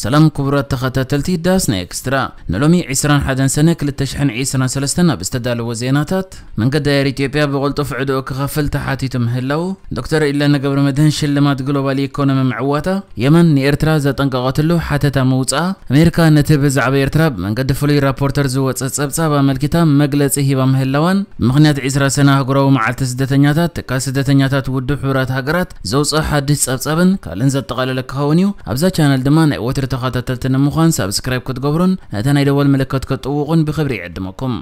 ሰላም ክቡራት ተኸታተልቲ ዳስ ናይ ኤክስትራ። ንሎሚ ዕስራን ሓደን ሰነ ክልተ ሽሕን ዕስራን ሰለስተን ኣብ ዝተዳለወ ዜናታት፣ መንገዲ ኣየር ኢትዮጵያ ብቕልጡፍ ዕድኡ ክኸፍል ተሓቲቱ ምህላው፣ ዶክተር ኢለነ ገብረ መድህን ሽልማት ግሎባል ኢኮኖሚ ምዕዋታ፣ የመን ንኤርትራ ዘጠንቀቐትሉ ሓተታ ምውፅኣ፣ ኣሜሪካ ነቲ ብዛዕባ ኤርትራ ብመንገዲ ፍሉይ ራፖርተር ዝወፀ ጸብጻብ ኣመልኪታ መግለጺ ሂባ ምህላዋን፣ ብምኽንያት ዕስራ ሰነ ኣህጉራዊ መዓልቲ ስደተኛታት፣ ትካል ስደተኛታት ውድብ ሕቡራት ሃገራት ዘውፅኦ ሓድሽ ጸብጻብን ካልእን ዘጠቓለለ ክኸውን እዩ። ኣብዛ ቻነል ድማ ናይ ወትሪ ተኸታተልቲ ንምዃን ሳብስክራይብ ክትገብሩን ነታ ናይ ደወል ምልክት ክትጥውቑን ብኽብሪ ይዕድመኩም።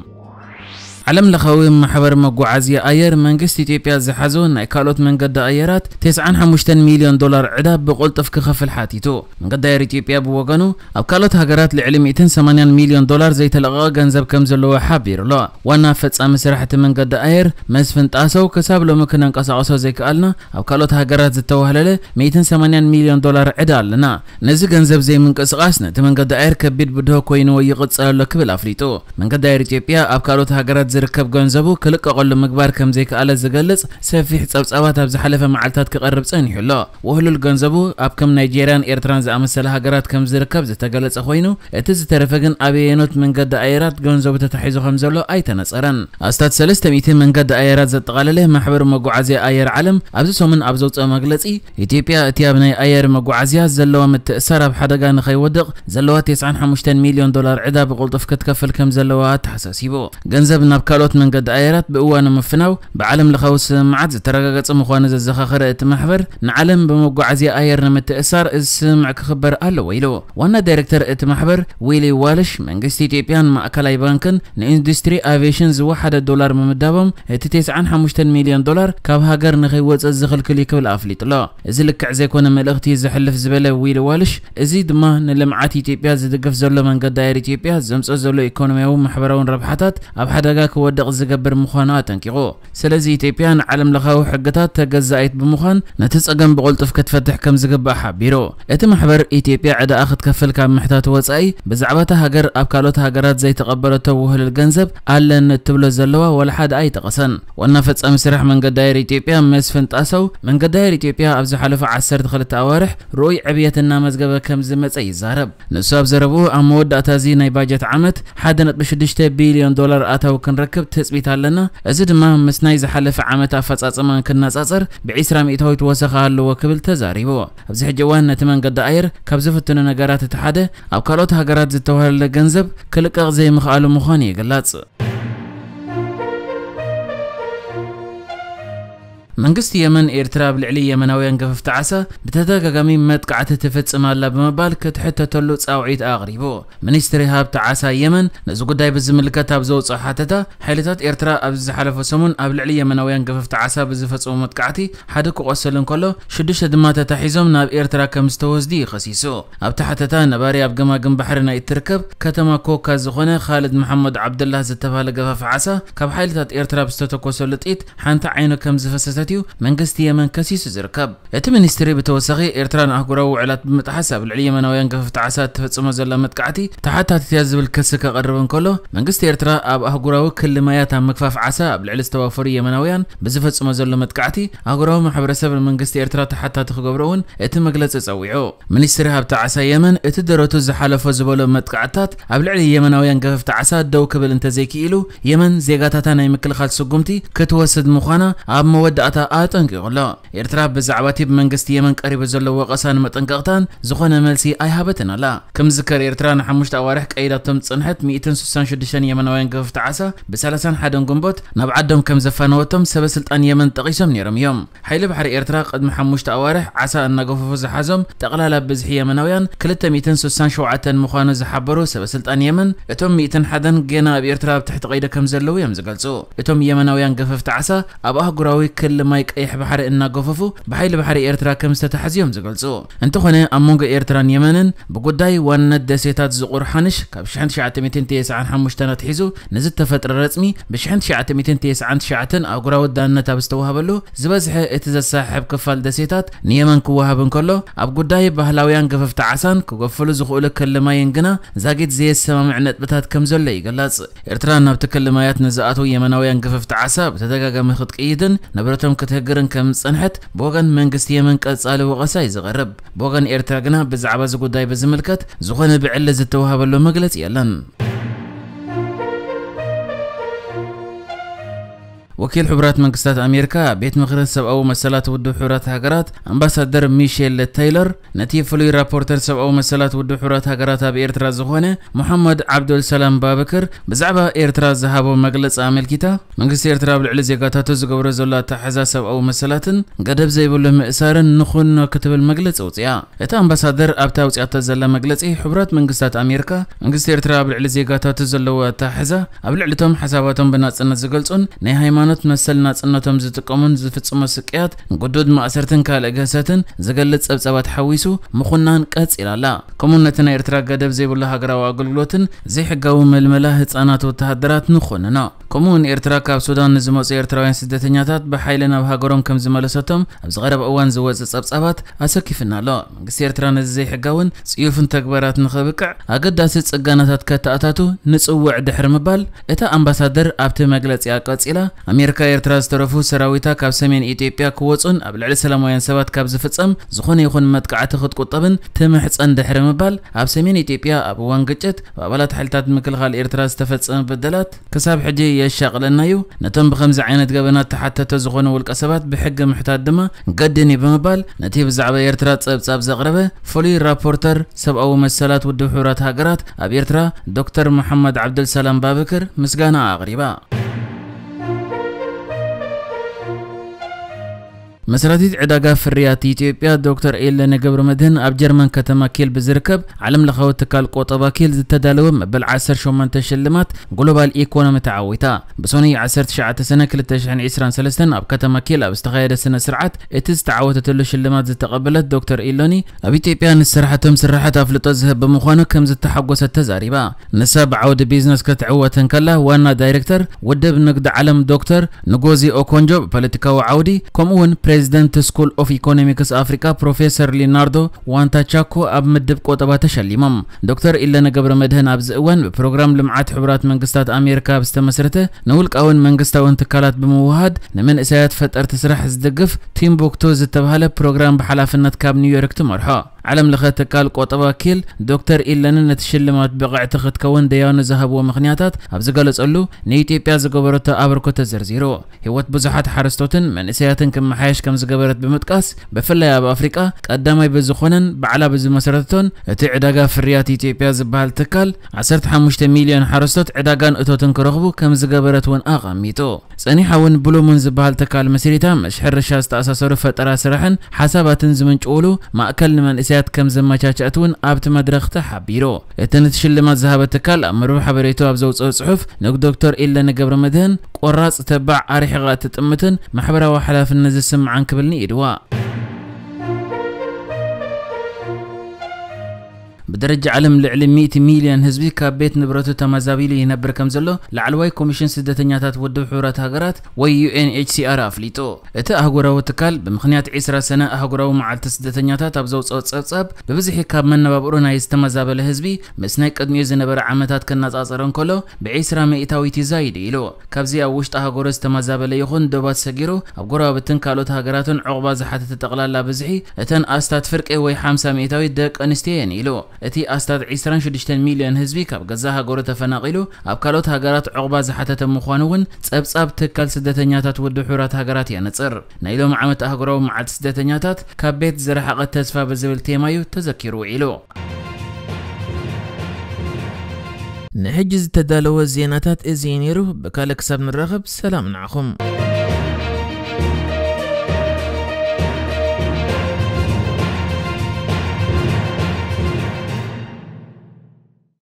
ዓለም ለኻዊ ማሕበር መጓዓዝያ ኣየር መንግስቲ ኢትዮጵያ ዝሓዞ ናይ ካልኦት መንገዲ ኣየራት ተስዓን ሓሙሽተን ሚልዮን ዶላር ዕዳ ብቕልጡፍ ክኸፍል ሓቲቱ። መንገዲ ኣየር ኢትዮጵያ ብወገኑ ኣብ ካልኦት ሃገራት ልዕሊ ሚእትን ሰማንያን ሚልዮን ዶላር ዘይተለቐቐ ገንዘብ ከም ዘለዎ ሓቢሩ ኣሎ። ዋና ፈጻሚ ስራሕ እቲ መንገዲ ኣየር መስፍን ጣሰው ክሳብ ሎሚ ክነንቀሳቐሶ ዘይከኣልና ኣብ ካልኦት ሃገራት ዝተዋህለለ ሚእትን ሰማንያን ሚልዮን ዶላር ዕዳ ኣለና። ነዚ ገንዘብ ዘይምንቅስቓስ ነቲ መንገዲ ኣየር ከቢድ ብድሆ ኮይንዎ ይቕጽል ኣሎ ክብል ኣፍሊጡ። መንገዲ ኣየር ኢትዮጵያ ኣብ ካልኦት ሃገራት ዝርከብ ገንዘቡ ክልቀቐሉ ምግባር ከም ዘይከኣለ ዝገልጽ ሰፊሕ ጸብጻባት ኣብ ዝሓለፈ መዓልታት ክቐርብ ጸኒሑ ኣሎ። ውህሉል ገንዘቡ ኣብ ከም ናይጄርያን ኤርትራን ዝኣመሰለ ሃገራት ከም ዝርከብ ዝተገለጸ ኮይኑ፣ እቲ ዝተረፈ ግን ኣበየኖት መንገዲ ኣየራት ገንዘቡ ተታሒዙ ከም ዘሎ ኣይተነጸረን። ኣስታት ሰለስተ ሚእቲ መንገዲ ኣየራት ዘጠቓለለ ማሕበር መጓዓዝያ ኣየር ዓለም ኣብዚ ሰሙን ኣብ ዘውፅኦ መግለጺ፣ ኢትዮጵያ እቲ ኣብ ናይ ኣየር መጓዓዝያ ዘለዋ ምትእሳር ኣብ ሓደጋ ንኸይወድቕ ዘለዋ ተስዓን ሓሙሽተን ሚልዮን ዶላር ዕዳ ብቕልጡፍ ክትከፍል ከም ዘለዋ ኣተሓሳሲቡ። ገንዘብ ናብ ካልኦት መንገዲ ኣየራት ብእዋኑ ምፍናው ብዓለም ለኻዊ ስምምዓት ዝተረጋገጸ ምዃኑ ዘዘኻኸረ እቲ ማሕበር፣ ንዓለም ብመጓዓዝያ ኣየር ንምትእሳር እዚ ስምምዕ ክኽበር ኣለዎ ኢሉ። ዋና ዳይሬክተር እቲ ማሕበር ዊሊ ዋልሽ፣ መንግስቲ ኢትዮጵያን ማእከላይ ባንክን ንኢንዱስትሪ ኣቪዬሽን ዝወሓደ ዶላር ምምዳቦም፣ እቲ ተስዓን ሓሙሽተን ሚልዮን ዶላር ካብ ሃገር ንኸይወጽእ ዝኽልክል እዩ ክብል ኣፍሊጡ ኣሎ። እዚ ልክዕ ዘይኮነ መልእኽቲ ዘሕልፍ ዝበለ ዊሊ ዋልሽ፣ እዚ ድማ ንልምዓት ኢትዮጵያ ዝድግፍ ዘሎ መንገዲ ኣየር ኢትዮጵያ ዘምጽኦ ዘሎ ኢኮኖሚያዊ ማሕበራውን ረብሓታት ኣብ ሓደጋ ክወድቕ ዝገብር ምዃኑ ኣጠንቂቑ። ስለዚ ኢትዮጵያ ንዓለም ለኻዊ ሕግታት ተገዛኢት ብምዃን ነቲ ጸገም ብቕልጡፍ ክትፈትሕ ከም ዝግባእ ሓቢሩ። እቲ ማሕበር ኢትዮጵያ ዕዳኣ ክትከፍል ካብ ምሕታት ወጻኢ ብዛዕባ እታ ሃገር ኣብ ካልኦት ሃገራት ዘይተቐበለቶ ውህሉል ገንዘብ ኣለኒ እትብሎ ዘለዋ ዋላ ሓደ ኣይጠቐሰን። ዋና ፈጻሚ ስራሕ መንገዲ ኣየር ኢትዮጵያ መስፍን ጣሰው መንገዲ ኣየር ኢትዮጵያ ኣብ ዝሓለፉ ዓሰርተ ክልተ ኣዋርሕ ርኡይ ዕብየት እናመዝገበ ከም ዝመጸ ይዛረብ። ንሱ ኣብ ዘረብኡ ኣብ መወዳእታ እዚ ናይ ባጀት ዓመት ሓደ ነጥቢ ሽዱሽተ ቢልዮን ዶላር ኣታዊ ክንረክብ ትጽቢት ኣለና። እዚ ድማ ምስ ናይ ዝሓለፈ ዓመት ኣፈጻጽማ እንክነጻጸር ብዒስራ ሚእታዊት ወሰኻ ኣለዎ ክብል ተዛሪቡ። ኣብዚ ሕጂ እዋን ነቲ መንገዲ ኣየር ካብ ዝፍትኑ ነገራት እቲ ሓደ ኣብ ካልኦት ሃገራት ዝተዋህለለ ገንዘብ ክልቀቕ ዘይምኽኣሉ ምዃኑ ይግለጽ። መንግስቲ የመን ኤርትራ ኣብ ልዕሊ የመናውያን ገፈፍቲ ዓሳ ብተደጋጋሚ መጥቃዕቲ ትፍጽም ኣላ ብምባል ክትሕተተሉ ጻውዒት ኣቕሪቡ። ሚኒስትሪ ሃብቲ ዓሳ የመን ነዚ ጉዳይ ብዝምልከት ኣብ ዘውፅኦ ሓተታ፣ ሓይልታት ኤርትራ ኣብዚ ዝሓለፈ ሰሙን ኣብ ልዕሊ የመናውያን ገፈፍቲ ዓሳ ብዝፈጸሙ መጥቃዕቲ ሓደ ክቆስል እንከሎ ሽዱሽተ ድማ ተታሒዞም ናብ ኤርትራ ከም ዝተወስዱ እዩ ከሲሱ። ኣብቲ ሓተታ ነባሪ ኣብ ገማግም ባሕሪ ናይ እትርከብ ከተማ ኮካ ዝኾነ ኻልድ መሓመድ ዓብደላህ ዝተባህለ ገፋፊ ዓሳ ካብ ሓይልታት ኤርትራ ብዝተተኮሰሉ ጥይት ሓንቲ ዓይኑ ከም ዝፈሰሰት እዩ መንግስቲ የመን ከሲሱ ዝርከብ። እቲ ሚኒስትሪ ብተወሳኺ ኤርትራ ንኣህጉራዊ ውዕላት ብምጥሓስ ኣብ ልዕሊ የመናውያን ገፈፍቲ ዓሳ እትፍጽሞ ዘላ መጥቃዕቲ ተሓታቲት እያ ዝብል ክሲ ከቕርብ እንከሎ፣ መንግስቲ ኤርትራ ኣብ ኣህጉራዊ ክሊ ማያት ኣብ ምግፋፍ ዓሳ ኣብ ልዕሊ ዝተዋፈሩ የመናውያን ብዝፈጽሞ ዘሎ መጥቃዕቲ ኣህጉራዊ ማሕበረሰብ ንመንግስቲ ኤርትራ ተሓታቲ ክገብሮ እውን እቲ መግለጺ ጸዊዑ። ሚኒስትሪ ሃብቲ ዓሳ የመን እቲ ደረቱ ዝሓለፎ ዝበሎ መጥቃዕትታት ኣብ ልዕሊ የመናውያን ገፈፍቲ ዓሳ ደው ክብል እንተዘይክኢሉ የመን ዜጋታታ ናይ ምክልኻል ስጉምቲ ክትወስድ ምዃና ኣብ መወዳእታ ኣጠንቂቑ ኣሎ። ኤርትራ ብዛዕባ እቲ ብመንግስቲ የመን ቀሪቡ ዘሎ ወቐሳን መጠንቀቕታን ዝኾነ መልሲ ኣይሃበትን ኣላ። ከም ዝዝከር ኤርትራ ንሓሙሽተ ኣዋርሕ ቀይዳቶም ዝጸንሐት ሚእትን ስሳን ሽዱሽተን የመናውያን ገፈፍቲ ዓሳ ብ ሰላሳን ሓደን ግንቦት ናብ ዓዶም ከም ዘፋነወቶም ሰበ ስልጣን የመን ጠቒሶም ነይሮም እዮም። ሓይሊ ባሕሪ ኤርትራ ቅድሚ ሓሙሽተ ኣዋርሕ ዓሳ እናገፈፉ ዝሓዞም ጠቕላላ ብዝሒ የመናውያን ክልተ ሚእትን ስሳን ሸውዓተን ምዃኑ ዝሓበሩ ሰበ ስልጣን የመን፣ እቶም ሚእትን ሓደን ገና ኣብ ኤርትራ ኣብ ትሕቲ ቀይዲ ከም ዘለዉ እዮም ዝገልጹ። እቶም የመናውያን ገፈፍቲ ዓሳ ኣብ ኣህጉራዊ ክሊ ማይ ቀይሕ ባሕሪ እናገፈፉ ብሓይሊ ባሕሪ ኤርትራ ከም ዝተታሕዙ እዮም ዝገልጹ። እንተኾነ ኣብ መንጎ ኤርትራን የመንን ብጉዳይ ዋንነት ደሴታት ዝቑር ሓንሽ ካብ ሽሕን ትሽዓተ ሚእትን ተስዓን ሓሙሽተን ኣትሒዙ ንዝተፈጥረ ረጽሚ ብ ሽሕን ትሽዓተ ሚእትን ተስዓን ትሽዓተን ኣህጉራዊ ዳንነት ኣብ ዝተዋህበሉ ዝበዝሐ እቲ ዘሳሕብ ክፋል ደሴታት ንየመን ክወሃብ እንከሎ፣ ኣብ ጉዳይ ባህላውያን ገፈፍቲ ዓሳን ክገፍሉ ዝኽእሉ ክሊ ማይን ግና ዛጊት ዘየሰማምዕ ነጥብታት ከም ዘሎ ይግለጽ። ኤርትራ ናብቲ ክሊ ማያት ንዝኣትዉ የመናውያን ገፈፍቲ ዓሳ ብተደጋጋሚ ክትቅይድን ንብረቶም ክትህግርን ከም ዝጸንሐት ብወገን መንግስቲ የመን ቀጻሊ ወቐሳ እዩ ዝቐርብ። ብወገን ኤርትራ ግና ብዛዕባ እዚ ጉዳይ ብዝምልከት ዝኾነ ብዕሊ ዝተዋህበሎ መግለጺ የለን። ወኪል ሕቡራት መንግስታት ኣሜሪካ ቤት ምኽሪ ሰብኣዊ መሰላት ውድብ ሕቡራት ሃገራት ኣምባሳደር ሚሼል ቴይለር ነቲ ፍሉይ ራፖርተር ሰብኣዊ መሰላት ውድብ ሕቡራት ሃገራት ኣብ ኤርትራ ዝኾነ ሙሐመድ ዓብዱል ሰላም ባብክር ብዛዕባ ኤርትራ ዝሃቦ መግለጺ ኣመልኪታ፣ መንግስቲ ኤርትራ ኣብ ልዕሊ ዜጋታቱ ዝገብሮ ዘሎ ኣተሓሕዛ ሰብኣዊ መሰላትን ገደብ ዘይብሉ ምእሳርን ንኹኖ ክትብል መግለጺ ኣውጺኣ። እቲ ኣምባሳደር ኣብቲ ኣውጺኣቶ ዘላ መግለጺ፣ ሕቡራት መንግስታት ኣሜሪካ መንግስቲ ኤርትራ ኣብ ልዕሊ ዜጋታቱ ዘለዎ ኣተሓሕዛ ኣብ ልዕሊ እቶም ሓሳባቶም ብናጽነት ዝገልጹን ናይ ሃይማኖት መሰል ናጽነቶም ዝጥቀሙን ዝፍጽሞ ስቅያት፣ ግዱድ ማእሰርትን ካልእ ግህሰትን ዝገልጽ ጸብጻባት ሓዊሱ ምኹናን ቀጺላ ኣላ። ከምኡ ነቲ ናይ ኤርትራ ገደብ ዘይብሉ ሃገራዊ ኣገልግሎትን ዘይሕጋዊ መልመላ ህጻናት ወተሃደራት ንኹንኖ። ከምኡ እውን ኤርትራ ካብ ሱዳን ንዝመጹ ኤርትራውያን ስደተኛታት ብሓይሊ ናብ ሃገሮም ከም ዝመለሰቶም ኣብዚ ቀረባ እዋን ዝወጸ ጸብጻባት ኣሰኪፍና ኣሎ። መንግስቲ ኤርትራ ነዚ ዘይሕጋውን ጽዩፍን ተግባራት ንኸብቅዕ ኣገዳሲ ጽገናታት ከተኣታቱ ንጽውዕ ድሕሪ ምባል፣ እታ ኣምባሳደር ኣብቲ መግለጺኣ ቀጺላ፣ ኣሜሪካ ኤርትራ ዝተረፉ ሰራዊታ ካብ ሰሜን ኢትዮጵያ ክወጹን ኣብ ልዕሊ ሰላማውያን ሰባት ካብ ዝፍጸም ዝኾነ ይኹን መጥቃዕቲ ክትቁጠብን ትምሕጸን ድሕሪ ምባል፣ ኣብ ሰሜን ኢትዮጵያ ኣብ እዋን ግጭት ብኣባላት ሓይልታት ምክልኻል ኤርትራ ዝተፈጸመ በደላት ክሳብ ሕጂ የሻቕለና እዩ። ነቶም ብኸምዚ ዓይነት ገበናት ተሓተተ ዝኾኑ ውልቀ ሰባት ብሕጊ ምሕታት ድማ ገድን እዩ ብምባል፣ ነቲ ብዛዕባ ኤርትራ ጸብጻብ ዘቕረበ ፍሉይ ራፖርተር ሰብኣዊ መሰላት ውድብ ሕቡራት ሃገራት ኣብ ኤርትራ ዶክተር መሓመድ ዓብደልሰላም ባብክር ምስጋና ኣቕሪባ። መስራቲት ዕዳጋ ፍርያት ኢትዮጵያ ዶክተር ኤለነ ገብረመድህን ኣብ ጀርመን ከተማ ኬል ብዝርከብ ዓለም ለኻዊ ትካል ቆጠባ ኬል ዝተዳለወ መበል ዓሰርተ ሸሞንተ ሽልማት ግሎባል ኢኮኖሚ ተዓዊታ። ብሰኑይ ዓሰርተ ትሽዓተ ሰነ ክልተ ሽሕን ዕስራን ሰለስተን ኣብ ከተማ ኬል ኣብ ዝተኻየደ ስነ ስርዓት እቲ ዝተዓወተትሉ ሽልማት ዝተቐበለት ዶክተር ኢሎኒ፣ ኣብ ኢትዮጵያ ንዝሰርሓቶም ስራሓት ኣፍልጦ ዝህብ ብምዃኑ ከም ዝተሓጎሰት ተዛሪባ። ንሳ ብዓውዲ ቢዝነስ ክትዕወት እንከላ፣ ዋና ዳይሬክተር ውድብ ንግዲ ዓለም ዶክተር ንጎዚ ኦኮንጆ ብፖለቲካዊ ዓውዲ፣ ከምኡ እውን ፕሬዚደንት ስኩል ኦፍ ኢኮኖሚክስ ኣፍሪካ ፕሮፌሰር ሊናርዶ ዋንታቻኮ ኣብ ምድብ ቆጠባ ተሸሊሞም። ዶክተር ኢለነ ገብረ መድህን ኣብዚ እዋን ብፕሮግራም ልምዓት ሕቡራት መንግስታት ኣሜሪካ ኣብ ዝተመስረተ ንውልቃውን መንግስታውን ትካላት ብምውሃድ ንመንእሰያት ፈጠርቲ ስራሕ ዝድግፍ ቲምቡክቱ ዝተባህለ ፕሮግራም ብሓላፍነት ካብ ኒውዮርክ ትመርሖ። ዓለም ለኸ ትካል ቆጠባ ኪል ዶክተር ኢለነ ነቲ ሽልማት ብቕዕቲ ክትከውን ደያኑ ዝሃብዎ ምኽንያታት ኣብ ዝገለጸሉ፣ ንኢትዮጵያ ዝገበረቶ ኣበርክቶ ዘርዚሩ። ህይወት ብዙሓት ሓረስቶትን መንእሰያትን ክመሓየሽ ከም ዝገበረት ብምጥቃስ፣ ብፍላይ ኣብ ኣፍሪቃ ቀዳማይ ብዝኾነን ባዕላ ብዝመሰረተቶን እቲ ዕዳጋ ፍርያት ኢትዮጵያ ዝበሃል ትካል፣ ዓሰርተ ሓሙሽተ ሚልዮን ሓረስቶት ዕዳጋን እቶትን ክረኽቡ ከም ዝገበረት እውን ኣቐሚጡ። ጸኒሓ እውን ብሉሙን ዝበሃል ትካል መስሪታ፣ ምስ ሕርሻ ዝተኣሳሰሩ ፈጠራ ስራሕን ሓሳባትን ዝምንጭውሉ ማእከል ንመንእሰያት ከም ዘመቻቸአት እውን ኣብቲ መድረኽ ተሓቢሩ። እቲ ነቲ ሽልማት ዝሃበ ትካል ኣብ መርበብ ሓበሬቱ ኣብ ዘውፅኦ ጽሑፍ፣ ንዶክተር ኢለነ ገብረ መድህን ቆራፅ፣ ተባዕ፣ ኣርሒቓ እትጥምትን ማሕበራዊ ሓላፍነት ዝስምዓን ክብል ንኢድዋ። ብደረጃ ዓለም ልዕሊ ሚእቲ ሚልዮን ህዝቢ ካብ ቤት ንብረቱ ተመዛቢሉ ይነብር ከም ዘሎ ላዕለዋይ ኮሚሽን ስደተኛታት ውድብ ሕቡራት ሃገራት ወይ ዩ ኤን ኤች ሲ ኣር ኣፍሊጡ። እቲ ኣህጉራዊ ትካል ብምኽንያት ዕስራ ሰነ ኣህጉራዊ መዓልቲ ስደተኛታት ኣብ ዘውፅኦ ጸብጻብ፣ ብብዝሒ ካብ መነባብሮ ናይ ዝተመዛበለ ህዝቢ ምስ ናይ ቅድሚኡ ዝነበረ ዓመታት ክነጻጸር እንከሎ ብዕስራ ሚእታዊት ይዛይድ ኢሉ። ካብዚ ኣብ ውሽጢ ሃገሩ ዝተመዛበለ ይኹን ዶባት ሰጊሩ ኣብ ጎረባብትን ካልኦት ሃገራትን ዕቑባ ዝሓተተ ጠቕላላ ብዝሒ እተን ኣስታት ፍርቂ ወይ ሓምሳ ሚእታዊት ደቂ ኣንስትዮ እየን ኢሉ። እቲ ኣስታት ዕስራን ሽዱሽተን ሚልዮን ህዝቢ ካብ ገዛእ ሃገሩ ተፈናቒሉ ኣብ ካልኦት ሃገራት ዕቑባ ዝሓተተ ምዃኑ እውን ጸብጻብ ትካል ስደተኛታት ውድብ ሕቡራት ሃገራት የነጽር። ናይ ሎሚ ዓመት ኣህጉራዊ መዓልቲ ስደተኛታት ካብ ቤት ዝረሓቐ ተስፋ ብዝብል ቴማ እዩ ተዘኪሩ ውዒሉ። ንሕጂ ዝተዳለወ ዜናታት እዚ እዩ ነይሩ። ብካልእ ክሳብ ንራኸብ ሰላም ንዓኹም።